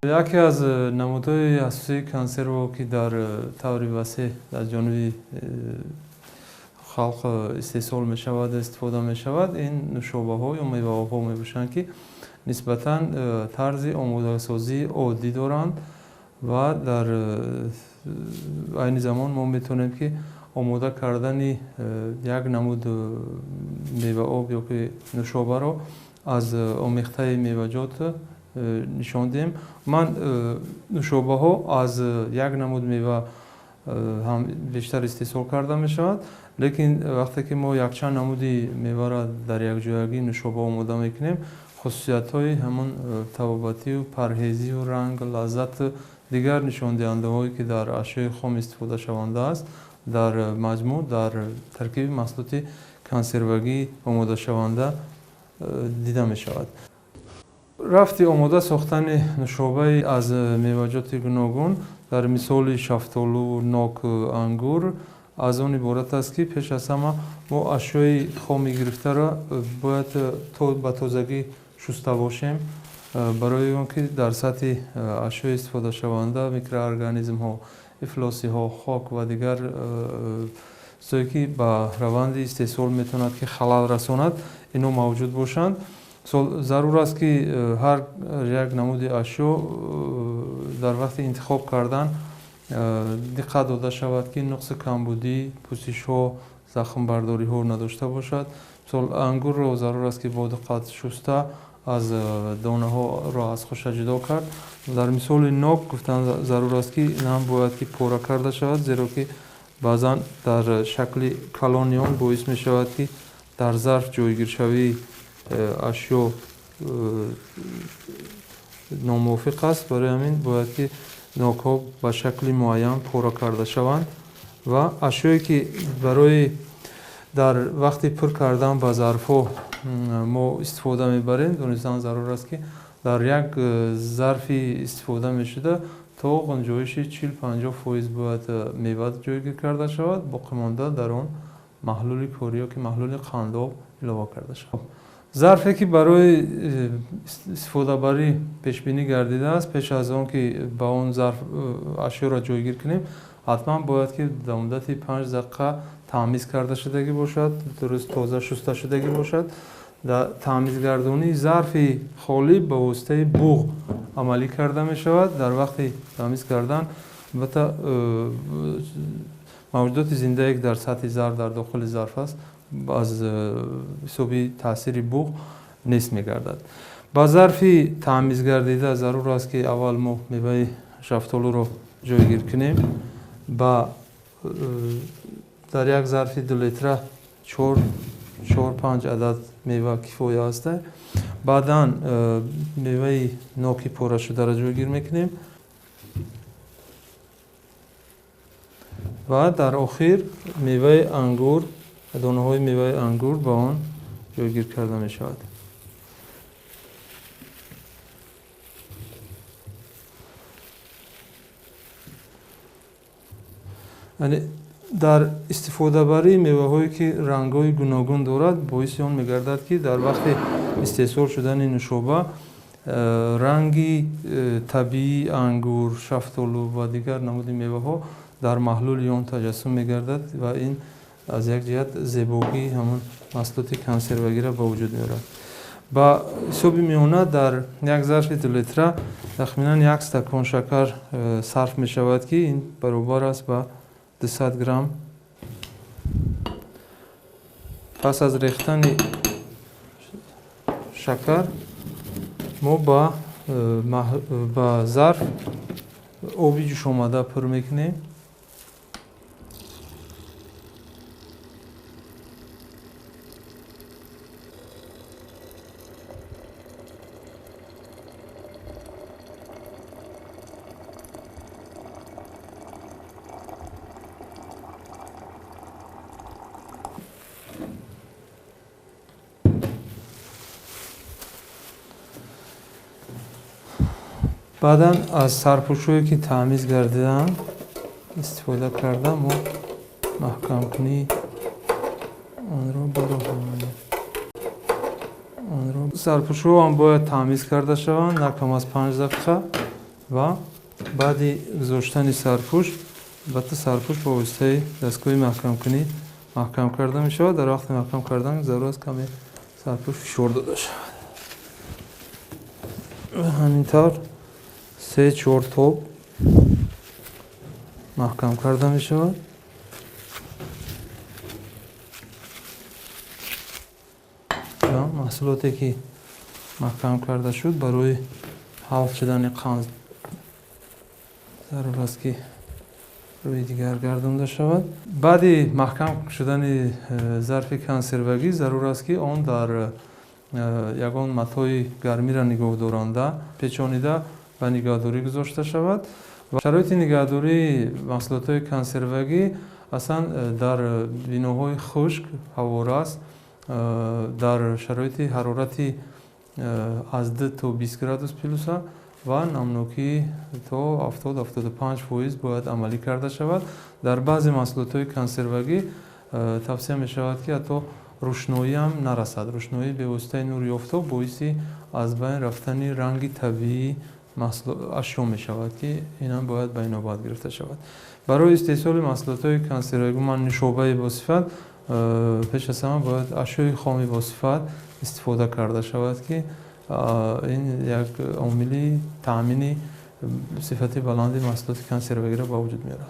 Яке аз намудҳои асосии консерво, ки дар таври васеъ аз ҷониби халқ истеҳсол мешавад, истифода мешавад, ин нӯшобаҳо ё меваобҳо мебошанд, ки нисбатан тарзи омодасозии оддӣ доранд ва дар айни замон мо метавонем, ки омода кардани як намуд меваоб ё ки нӯшобаро аз омехтаи меваҷот нишон диҳем. Ман нӯшобаҳо аз як намуд мева ҳам бештар истеҳсол карда мешавад, лекин вақте ки мо якчанд намуди меваро дар якҷоягӣ нӯшоба омода мекунем, хусусиятҳои ҳамон табобатию парҳезию ранг, лаззату дигар нишондиҳандаҳое, ки дар ашёи хом истифодашаванда аст, дар маҷмӯъ дар таркиби маҳсулоти консервагӣ омодашаванда дида мешавад. Рафти омода сохтани нӯшобаи аз меваҷоти гуногун дар мисоли шафтолу, нок, ангур аз он иборат аст, ки пеш аз ҳама мо ашёи хоми гирифтаро бояд ба тозагӣ шуста бошем, барои он ки дар сатҳи ашёи истифодашаванда микроорганизмҳо, ифлосиҳо, хок ва дигар чизое, ки ба раванди истеҳсол метавонад, ки халал расонад, ино мавҷуд бошанд. Зарур аст, ки ҳар як намуди ашё дар вақти интихоб кардан диққат дода шавад, ки нуқси камбудӣ, пӯсишҳо, захмбардориҳо надошта бошад. Мисол, ангурро зарур аст, ки бо диққат шуста, аз донаҳоро аз хуша ҷудо кард. Дар мисоли нок гуфтан зарур аст, ки ин ҳам бояд, ки пора карда шавад, зеро ки баъзан дар шакли калони он боис мешавад, ки дар зарф ҷойгиршавии ашё номувофиқ аст. Барои ҳамин бояд, ки нокҳо ба шакли муайян пора карда шаванд ва ашёе, ки барои дар вақти пур кардан ба зарфҳо мо истифода мебарем, донистан зарур аст, ки дар як зарфи истифода мешуда то ғунҷоиши 40-50% бояд мева ҷойгир карда шавад, боқимонда дар он маҳлули корӣ ё ки маҳлули қандоб илова карда шавад. Зарфе, ки барои истифодабарӣ пешбинӣ гардидааст, пеш аз он ки ба он зарф ашёро ҷойгир кунем, ҳатман бояд, ки дар муддати 5 дақиқа таъмиз карда шудагӣ бошад, дуруст тоза шуста шудагӣ бошад. Дар таъмизгардонии зарфи холӣ ба воситаи буғ амалӣ карда мешавад. Дар вақти таъмиз кардан, албатта, мавҷудоти зиндае, ки дар сатҳи зарф, дар дохили зарф аст, аз ҳисоби таъсири буғ нест мегардад. Ба зарфи таъмизгардида зарур аст, ки аввал мо меваи шафтолуро ҷойгир кунем. Ба дар як зарфи 2 литра чор панҷ адад мева кифоя аст. Баъдан меваи ноки порашударо ҷойгир мекунем ва дар охир меваи ангур, донаҳои меваи ангур ба он ҷойгир карда мешавад. Яъне дар истифодабарии меваҳое, ки рангҳои гуногун дорад, боиси он мегардад, ки дар вақти истеҳсол шудани нӯшоба ранги табиии ангур, шафтолу ва дигар намуди меваҳо дар маҳлули он таҷассум мегардад ва ин аз як ҷиҳат зебогии ҳамон маҳсулоти консервагиро ба вуҷуд меорад. Ба ҳисоби миёна дар як зарфи 2 литра тахминан як стакон шакар сарф мешавад, ки ин баробар аст ба 200 грамм. Пас аз рехтани шакар мо ба зарф оби ҷӯшомада пур мекунем. Баъдан аз сарпӯшҳое, ки таъмиз гардидаанд, истифода карда, мо маҳкамкунии онро ба роҳ мемонем. Онро сарпӯшҳо ҳам бояд таъмиз карда шаванд на кам аз 5 дақиқа. Ва баъди гузоштани сарпӯш, албатта сарпӯш бо воситаи дастгоҳи маҳкамкунӣ маҳкам карда мешавад. Дар вақти маҳкам кардан зарур аст каме сарпӯш фишор дода шавад. Ва ҳамин тавр 3-4 тоб маҳкам карда мешавад. Ва маҳсулоте ки маҳкам карда шуд, барои ҳал шудани қанд зарур аст ки рӯи дигар гардонда шавад. Баъди маҳкам шудани зарфи консервагӣ зарур аст ки он дар ягон матои гармиро нигоҳдоранда печонида ба нигаҳдорӣ гузошта шавад. Ва шароити нигаҳдории маҳсулотҳои консервагӣ аслан дар биноҳои хушк, ҳаворас, дар шароити ҳарорати аз 2 то 20 градус плюса ва намнокӣ то 70-75% бояд амалӣ карда шавад. Дар баъзе маҳсулотҳои консервагӣ тавсия мешавад ки ҳатто рӯшноиам нарасад. Рӯшноии бевоситаи нури офтоб боиси аз байн рафтани ранги табиии ашё мешавад, ки инам бояд ба инобат гирифта шавад. Барои истеҳсоли маҳсулотҳои консервагӣ ман нушобаи босифат пеш аз ҳама бояд ашёи хоми босифат истифода карда шавад, ки ин як омили таъмини сифати баланди маҳсулоти консервагиро ба вуҷуд меорад.